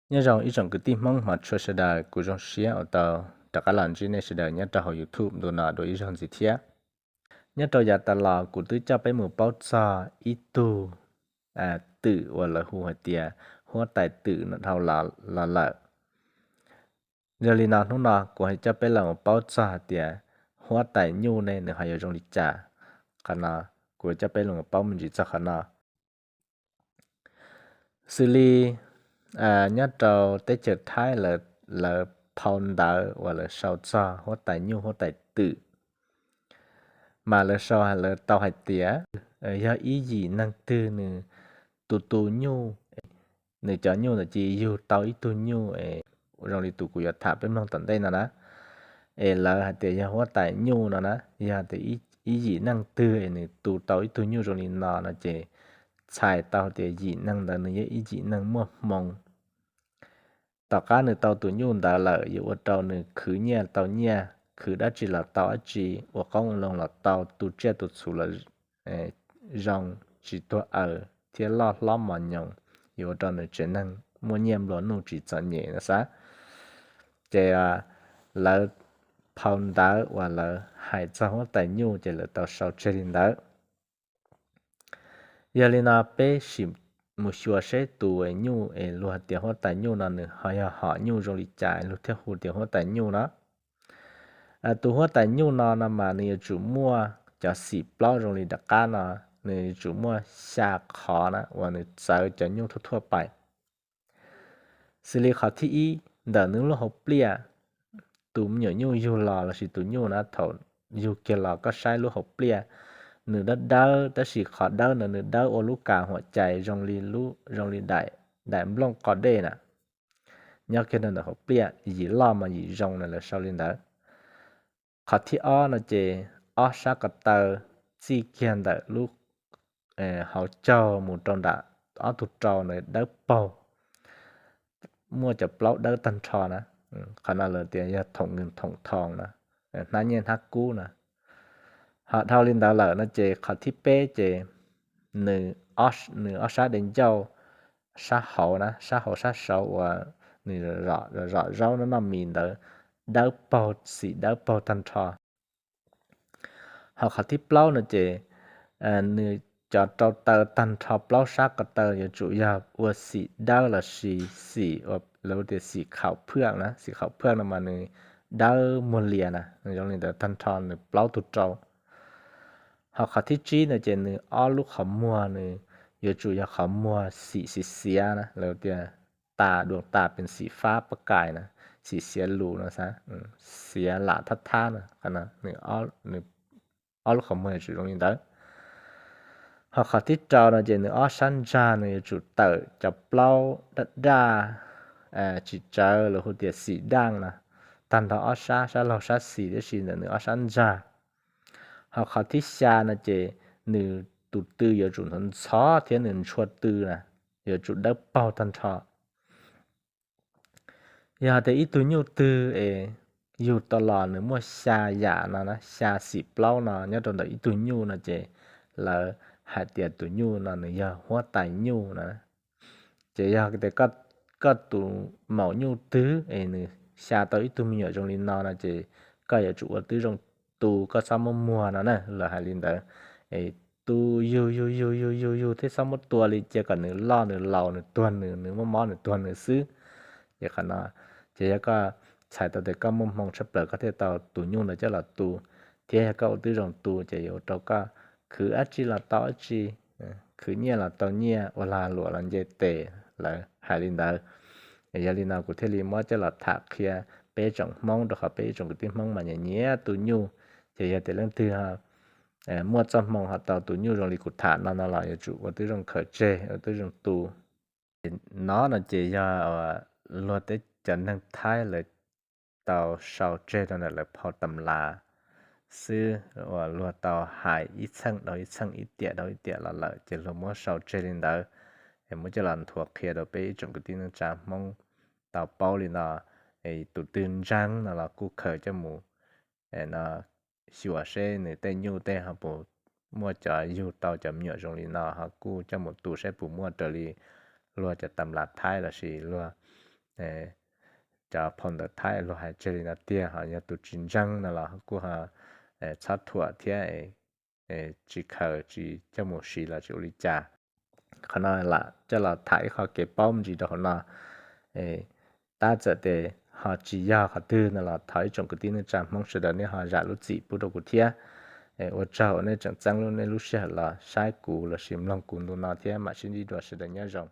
Nyob zoo ib tsoom kwv tij Hmoob hmov tshua sawv daws, kuv zoo siab uas tau rov qab los ntsib nej sawv daws nyob rau hauv YouTube ntu no dua ib zaug ntxiv thiab. Nyob rau yav tas los kuv twb coj peb mus paub txog ib tug twm uas lawv hu hais tias huab tais twm no dhau los lawm. Yog li no hnub no kuv hais coj peb los mus paub txog hais tias huab tais nyuj ne nws ho yuav zoo li cas. Qhov no kuv coj peb los mus paub me ntsis txog qhov no. Xws li nyob rau teb chaws Thaib, lawv phau ntawv uas lawv sau txog huab tais nyuj huab tais twm, mas lawv sau lawv tau hais tias yog ib yim neeg twg nws tus tus nyuj, nws cov nyuj ntawd cia li yug tau ib tug nyuj es zoo li tus kuv yuav tham peb mloog tom ntej no na, es lawv hais tias yog huab tais nyuj no na, yog tias ib yim neeg twg es nws tu tau ib tug nyuj zoo li no no ces txhais tau tias yim neeg ntawd nws yog ib yim neeg muaj hmoo. Tom qab nws tau tus nyuj ntawd lawm yuav ua rau nws khwv nyiaj tau nyiaj, khwv dab tsi los tau dab tsi, ua qoob loo los tau, tu tsiaj tu txhu los zoo, tsis tuag aws thiab loj hlob mos nyoos, yuav ua rau nws tsev neeg muaj nyiaj nplua nuj tsis txom nyem no xav. Ces lawv phau ntawv uas lawv hais txog huab tais nyuj ces lawv tau sau tseg li ntawd. Yog li no peb sim mus xyuas seb tus nyuj es luag tias huab tais nyuj no nws ho yog hom nyuj zoo li cas luag thiaj hu tias huab tais nyuj no. Tus huab tais nyuj no no mas nws yuav tsum muaj cov xim plaub zoo li rov qab no, nws yuav tsum muaj xya qhov na uas nws txawv cov nyuj thuaj thuaj pais. Xws li qhov thib ib, ntawm nws lub hauv pliaj, tus me nyuam nyuj yug los lossis tus nyuj na thaum yug kiag los koj saib lub hauv pliaj, nws dawb dawb tab sis qhov dawb ntawd nws dawb ua lub kas huam cai zoo li, zoo li daim nplooj qos dej na. Nyob kiag ntawm hauv pliaj yim loj mas yim zoo na, lawv sau li ntawd. Qhov thib ob no ces ob sab ko taw txij kiag ntawm lub hauv caug mus rau nram ob tug rau na dawb paug, muaj cov plaub dawb tag nrho na. Qhov no lawv tias yog thoom nws thoom thoo na, hnab nyiaj hnab kub na. Ho dhau li ntawd lawm no ces qhov thib peb ces nws ob sab dej ncauj, sab hauv na, sab hauv sab saud uas nws zom zaub noj noj mis ntawd dawb paug, xim dawb paug tag nrho. Ho qhov thib plaub no ces nws cov rau taw tag nrho plaub sab ko taw yuav tsum yog ua xim dawb lossis xim, lawv tias xim khaum phwaj na, xim khaum phwaj no mas nws dawb muag lias na, zoo li ntawd tag nrho nws plaub tug rau. Ho qhov thib tsib no ces nws ob lub qhov muag nws yuav tsum yog qhov muag xim xiav xiav na, lawv tias tas duas tas pees xim fab pab kais na, xim xiav lus no, xiav lam thab thab no, nws ob lub qhov muag yuav tsum zoo li ntawd. Ho qhov thib rau no ces nws ob sab ntsag nws yuav tsum tawm cov plaub daj daj tsis tsawv, lawv hu tias xim daj no, tag nrho ob sab, sab laug sab xis, tiam sis ntawm nws ob sab ntsag. Ho qhov thib xya no ces nws tus tw yuav tsum ntxhov ntxhov thiab nws ntshua tw na, yuav tsum dawb paug tag nrho. Yog tias ib tug nyuj twg es yug tau los nws muaj xya yam no na, xya xim plaub no nyob rau ntawm ib tug nyuj no ces lawv hais tias tus nyuj no nws yog huab tais nyuj no. Ces yog tias koj tus maum nyuj twg es nws xya tau ib tug me nyuam zoo li no no ces koj yuav tsum ua tib zoo tu, koj txhob muab muag no na, lawv hais li ntawd. Es tu yug yug yug yug yug yug thiab txhob muab tua li, cia kom nws loj nws laus nws tuag nws, nws muaj mob nws tuag nws xwb. Ces qhov no ces yog koj txhais tau tias koj muaj hmoo tshaj plaws koj thiaj tau tus nyuj ntawd coj los tu, thiab yog koj ua tib zoo tu ces yuav ua rau koj khwv dab tsi los tau dab tsi, khwv nyiaj los tau nyiaj, ua lag luam los nce tes, lawv hais li ntawd. Yog li no kuv thiaj li muab coj los tham qhia peb tsoom Hmoob, rau qhov peb ib tsoom kwv tij Hmoob mas nyiam nyiam tu nyuj. Ces yog tias leej twg muaj txoj hmoo ho tau tus nyuj zoo li kuv tham no no los yuav tsum ua tib zoo khaws tseg, ua tib zoo tu. No no ces yog luag tej cov neeg Thaib lawv tau sau tseg rau ntawm lawv phau tam las xwb, uas luag tau hais ib txheej dhau ib txheej, ib tiam dhau ib tiam los lawm ces luag muab sau tseg li ntawd. Es muab coj los nthuav qhia rau peb ib tsoom kwv tij neej tsa Hmoob tau paub li no. Tus twg ntseeg no los kuj khaws coj mus no xyuas seb nws tej nyuj tej ho puas muaj cov yug tau cov me nyuam zoo li no, ho kuj coj mus tu seb puas muaj raws li luag cov tam las Thaib lossis luag Cov phau ntawv Thaib luag hais tseg li no tiag, ho yog tus tsis ntseeg no los kuj ho txhob thuam thiab, tsis khaws tsis coj mus siv los tsis ua li cas. Qhov no lam coj los tham ib qho kev paub me ntsis rau hauv no. Tab txawm tias ho tsis yog qhov twg no los thov ib tsoom kwv tij neej tsa Hmoob sawv daws nej ho zam lub txim pub rau kuv thiab. Ua tsaug uas nej tseem txeeb lub nej lub sij hawm los saib kuv lossis mloog kuv ntu no thiab mam sib ntsib dua, sawv daws nyob zoo.